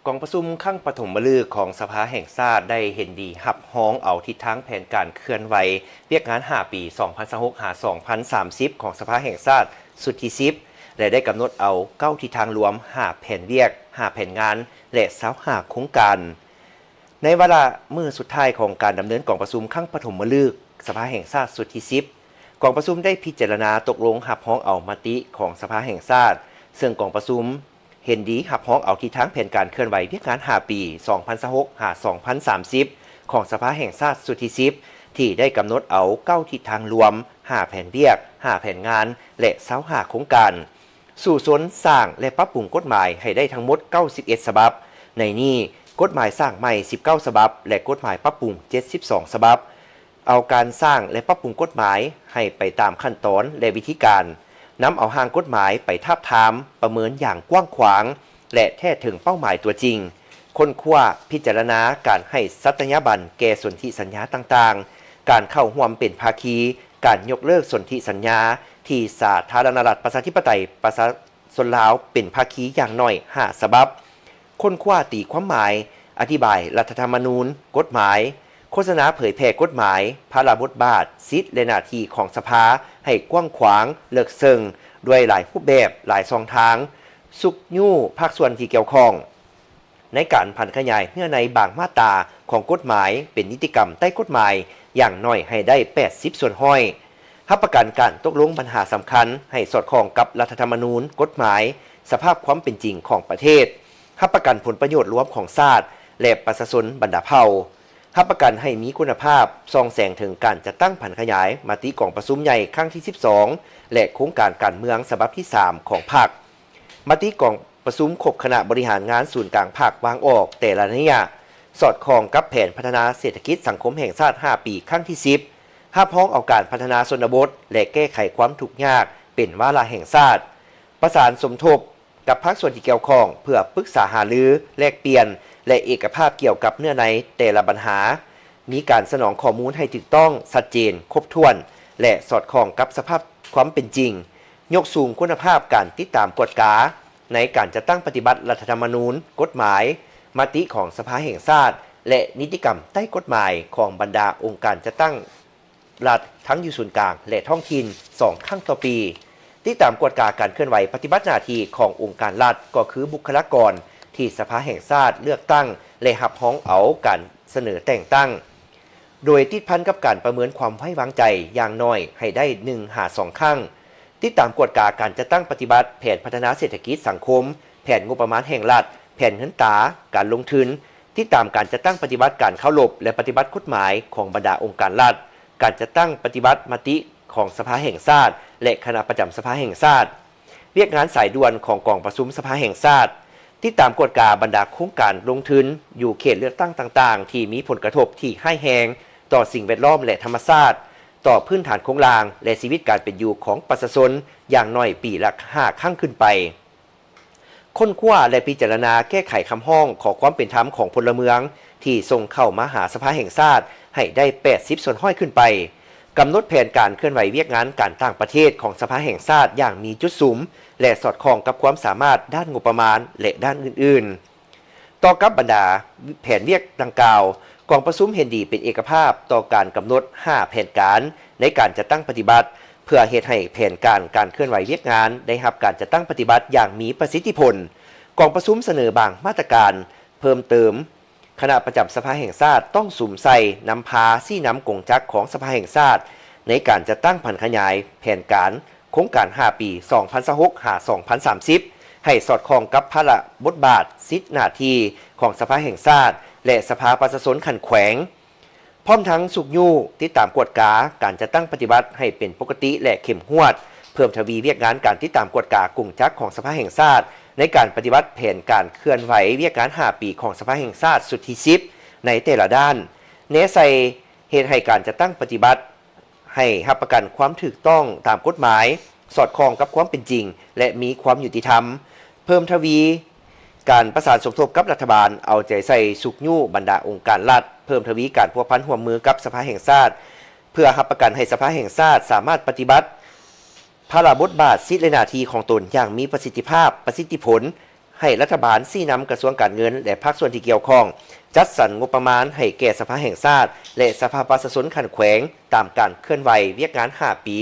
ກອງປະຊຸມຄັ້ງປະຖົມມະລຶກຂອງສະພາແຫ່ງຊາດໄດ້ເຫັນດີຮັບຮອງເອົາທິດທາງແຜນການເຄື່ອນໄຫວວຽກງານຫ້າປີ ສອງພັນຊາວຫົກ ຫາ ສອງພັນສາມສິບ ຂອງສະພາແຫ່ງຊາດຊຸດທີສິບ ແລະ ໄດ້ກຳນົດເອົາເກົ້າທິດທາງລວມ, ຫ້າແຜນວຽກ, ຫ້າແຜນງານ ແລະ ຊາວຫ້າໂຄງການ. ໃນວາລະມື້ສຸດທ້າຍຂອງການດຳເນີນກອງປະຊຸມຄັ້ງປະຖົມມະລຶກສະພາແຫ່ງຊາດຊຸດທີສິບ ກອງປະຊຸມໄດ້ພິຈາລະນາຕົກລົງຮັບຮອງເອົາມະຕິຂອງສະພາແຫ່ງຊາດ, ເຊິ່ງກອງປະຊຸມ ເຫັນດີຮັບຮອງເອົາທິດທາງແຜນການເຄື່ອນໄຫວວຽກງານຫ້າປີ ສອງພັນຊາວຫົກ ຫາ ສອງພັນສາມສິບ ຂອງສະພາແຫ່ງຊາດຊຸດທີສິບ ທີ່ໄດ້ກຳນົດເອົາເກົ້າທິດທາງລວມ, ຫ້າແຜນວຽກ, ຫ້າແຜນງານ ແລະ ຊາວຫ້າໂຄງການ, ສູ້ຊົນສ້າງ ແລະ ປັບປຸງກົດໝາຍໃຫ້ໄດ້ທັງໝົດເກົ້າສິບເອັດສະບັບ, ໃນນີ້ ກົດໝາຍສ້າງໃໝ່ສິບເກົ້າສະບັບ ແລະ ກົດໝາຍປັບປຸງເຈັດສິບສອງສະບັບ. ເອົາການສ້າງ ແລະ ປັບປຸງກົດໝາຍໃຫ້ໄປຕາມຂັ້ນຕອນ ແລະ ວິທີການ, ນຳເອົາຮ່າງກົດໝາຍໄປທາບທາມ, ປະເມີນຢ່າງກວ້າງຂວາງ ແລະ ແທດເຖິງເປົ້າໝາຍຕົວຈິງ, ຄົ້ນຄວ້າ, ພິຈາລະນາການໃຫ້ສັດຕະຍາບັນແກ່ສົນທິສັນຍາຕ່າງໆ, ການເຂົ້າຮ່ວມເປັນພາຄີ, ການຍົກເລີກສົນທິສັນຍາທີ່ສາທາລະນະລັດປະຊາທິປະໄຕປະຊາ ຊົນລາວເປັນພາຄີຢ່າງໜ້ອຍຫ້າສະບັບ, ຄົ້ນຄວ້າຕີຄວາມໝາຍ, ອະທິບາຍລັດຖະທຳມະນູນ, ກົດໝາຍ, ໂຄສະນາເຜີຍແຜ່ກົດໝາຍ, ພາລະບົດບາດ, ສິດ ແລະ ໜ້າທີ່ຂອງສະພາໃຫ້ກວ້າງຂວາງ, ເລິກເຊິ່ງ, ດ້ວຍຫຼາຍຮູບແບບ, ຫຼາຍຊ່ອງທາງ, ຊຸກຍູ້ພາກສ່ວນທີ່ກ່ຽວຂ້ອງ ໃນການຜັນຂະຫຍາຍເນື້ອໃນບາງມາດຕາຂອງກົດໝາຍເປັນນິຕິກຳໃຕ້ກົດໝາຍຢ່າງໜ້ອຍໃຫ້ໄດ້ແປດສິບສ່ວນຮ້ອຍ, ຮັບປະກັນການຕົກລົງບັນຫາສຳຄັນໃຫ້ສອດຄ່ອງກັບລັດຖະທຳມະນູນ, ກົດໝາຍ, ສະພາບຄວາມເປັນຈິງຂອງປະເທດ, ຮັບປະກັນຜົນປະໂຫຍດລວມຂອງຊາດ ແລະ ປະຊາຊົນບັນດາເຜົ່າ, ຮັບປະກັນໃຫ້ມີຄຸນນະພາບ, ສ່ອງແສງເຖິງການຈັດຕັ້ງຜັນຂະຫຍາຍມະຕິກອງປະຊຸມໃຫຍ່ຄັ້ງທີສິບສອງ ແລະ ໂຄງການການເມືອງສະບັບທີສາມຂອງພັກ. ມະຕິກອງປະຊຸມຄົບຄະນະບໍລິຫານງານສູນກາງພາກວາງອອກແຕ່ລະໄລຍະ, ສອດຄ່ອງກັບແຜນພັດທະນາເສດຖະກິດສັງຄົມແຫ່ງຊາດຫ້າປີຄັ້ງທີສິບ, ຮັບຮອງເອົາການພັດທະນາຊົນນະບົດ ແລະ ແກ້ໄຂຄວາມທຸກຍາກເປັນວາລະແຫ່ງຊາດ, ປະສານສົມທົບກັບພາກສ່ວນທີ່ກ່ຽວຂ້ອງເພື່ອປຶກສາຫາລື, ແລກປ່ຽນ ແລະ ເອກະພາບກ່ຽວກັບເນື້ອໃນແຕ່ລະບັນຫາ, ມີການສະໜອງຂໍ້ມູນໃຫ້ຖືກຕ້ອງ, ຊັດເຈນ, ຄົບຖ້ວນ ແລະ ສອດຄ່ອງກັບສະພາບຄວາມເປັນຈິງ, ຍົກສູງຄຸນນະພາບການຕິດຕາມກວດກາໃນການຈັດຕັ້ງປະຕິບັດລັດຖະທຳມະນູນ, ກົດໝາຍ, ມະຕິຂອງສະພາແຫ່ງຊາດ ແລະ ນິຕິກຳໃຕ້ກົດໝາຍຂອງບັນດາອົງການຈັດຕັ້ງລັດ ທັງຢູ່ສູນກາງ ແລະ ທ້ອງຖິ່ນ ສອງຄັ້ງຕໍ່ປີ. ຕິດຕາມກວດກາການເຄື່ອນໄຫວປະຕິບັດໜ້າທີ່ຂອງອົງການລັດ ກໍຄືບຸກຄະລາກອນທີ່ສະພາແຫ່ງຊາດເລືອກຕັ້ງ ແລະ ຮັບຮອງເອົາການສະເໜີແຕ່ງຕັ້ງ. ໂດຍຕິດພັນກັບການປະເມີນຄວາມໄວ້ວາງໃຈຢ່າງໜ້ອຍໃຫ້ໄດ້ໜຶ່ງຫາສອງຄັ້ງ. ຕິດຕາມກວດກາການຈັດຕັ້ງປະຕິບັດແຜນພັດທະນາເສດຖະກິດສັງຄົມ, ແຜນງົບປະມານແຫ່ງລັດ, ແຜນເງິນຕາ, ການລົງທຶນ, ຕິດຕາມການຈັດຕັ້ງປະຕິບັດການເຄົາລົບ ແລະ ປະຕິບັດກົດໝາຍຂອງບັນດາອົງການລັດ, ການຈັດຕັ້ງປະຕິບັດມະຕິຂອງສະພາແຫ່ງຊາດ ແລະ ຄະນະປະຈຳສະພາແຫ່ງຊາດ. ວຽກງານສາຍດ່ວນຂອງກອງປະຊຸມສະພາແຫ່ງຊາດ, ຕິດຕາມກວດກາບັນດາໂຄງການລົງທຶນຢູ່ເຂດເລືອກຕັ້ງຕ່າງໆ ທີ່ມີຜົນກະທົບທີ່ຮ້າຍແຮງຕໍ່ສິ່ງແວດລ້ອມ ແລະ ທຳມະຊາດ, ຕໍ່ພື້ນຖານໂຄງລ່າງ ແລະ ຊີວິດການເປັນຢູ່ຂອງປະຊາຊົນ ຢ່າງໜ້ອຍປີລະຫ້າຄັ້ງຂຶ້ນໄປ. ຄົ້ນຄວ້າ ແລະ ພິຈາລະນາແກ້ໄຂຄຳຮ້ອງຂໍຄວາມເປັນທຳຂອງພົນລະເມືອງທີ່ສົ່ງເຂົ້າມາຫາສະພາແຫ່ງຊາດໃຫ້ໄດ້ແປດສິບສ່ວນຮ້ອຍຂຶ້ນໄປ. ກຳນົດແຜນການເຄື່ອນໄຫວວຽກງານການຕ່າງປະເທດຂອງສະພາແຫ່ງຊາດຢ່າງມີຈຸດສຸມ ແລະ ສອດຄ່ອງກັບຄວາມສາມາດດ້ານງົບປະມານ ແລະ ດ້ານອື່ນໆ. ຕໍ່ກັບບັນດາແຜນວຽກດັ່ງກ່າວ, ກອງປະຊຸມເຫັນດີເປັນເອກະພາບຕໍ່ການກຳນົດຫ້າແຜນການໃນການຈັດຕັ້ງປະຕິບັດ ເພື່ອເຮັດໃຫ້ແຜນການການເຄື່ອນໄຫວວຽກງານໄດ້ຮັບການຈັດຕັ້ງປະຕິບັດຢ່າງມີປະສິດທິຜົນ. ກອງປະຊຸມສະເໜີບາງມາດຕະການເພີ່ມເຕີມ. ຄະນະປະຈຳສະພາແຫ່ງຊາດຕ້ອງສຸມໃສ່ນຳພາຊີ້ນຳກົງຈັກຂອງສະພາແຫ່ງຊາດ ໃນການຈັດຕັ້ງຜັນຂະຫຍາຍແຜນການໂຄງການຫ້າປີ ສອງພັນຊາວຫົກ ຫາ ສອງພັນສາມສິບ ໃຫ້ສອດຄ່ອງກັບພາລະບົດບາດ, ສິດ, ໜ້າທີ່ຂອງສະພາແຫ່ງຊາດ ແລະ ສະພາປະຊາຊົນຂັ້ນແຂວງ. ພ້ອມທັງຊຸກຍູ້ຕິດຕາມກວດກາການຈັດຕັ້ງປະຕິບັດໃຫ້ເປັນປົກກະຕິ ແລະ ເຂັ້ມງວດ, ເພີ່ມທະວີວຽກງານການຕິດຕາມກວດກາກົງຈັກຂອງສະພາແຫ່ງຊາດ ໃນການປະຕິບັດແຜນການເຄື່ອນໄຫວວຽກງານຫ້າປີຂອງສະພາແຫ່ງຊາດຊຸດທີສິບ ໃນແຕ່ລະດ້ານ, ແນໃສ່ເຮັດໃຫ້ການຈັດຕັ້ງປະຕິບັດ ໃຫ້ຮັບປະກັນຄວາມຖືກຕ້ອງຕາມກົດໝາຍ, ສອດຄ່ອງກັບຄວາມເປັນຈິງ ແລະ ມີຄວາມຍຸຕິທຳ, ເພີ່ມທະວີການປະສານສົມທົບກັບລັດຖະບານ, ເອົາໃຈໃສ່ຊຸກຍູ້ບັນດາອົງການລັດ, ເພີ່ມທະວີການພົວພັນຮ່ວມມືກັບສະພາແຫ່ງຊາດ, ເພື່ອຮັບປະກັນໃຫ້ສະພາແຫ່ງຊາດສາມາດປະຕິບັດພາລະບົດບາດ, ສິດ ແລະ ໜ້າທີ່ຂອງຕົນຢ່າງມີປະສິດທິພາບ, ປະສິດທິຜົນ, ໃຫ້ລັດຖະບານຊີ້ນຳກະຊວງການເງິນ ແລະ ພາກສ່ວນທີ່ກ່ຽວຂ້ອງ ຈັດສັນງົບປະມານໃຫ້ແກ່ສະພາແຫ່ງຊາດ ແລະ ສະພາປະຊາຊົນຂັ້ນແຂວງ ຕາມການເຄື່ອນໄຫວວຽກງານຫ້າປີ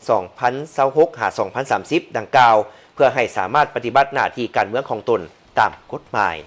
ສອງພັນຊາວຫົກ ຫາ ສອງພັນສາມສິບ ດັ່ງກ່າວ ເພື່ອໃຫ້ສາມາດປະຕິບັດໜ້າທີ່ການເມືອງຂອງຕົນຕາມກົດໝາຍ.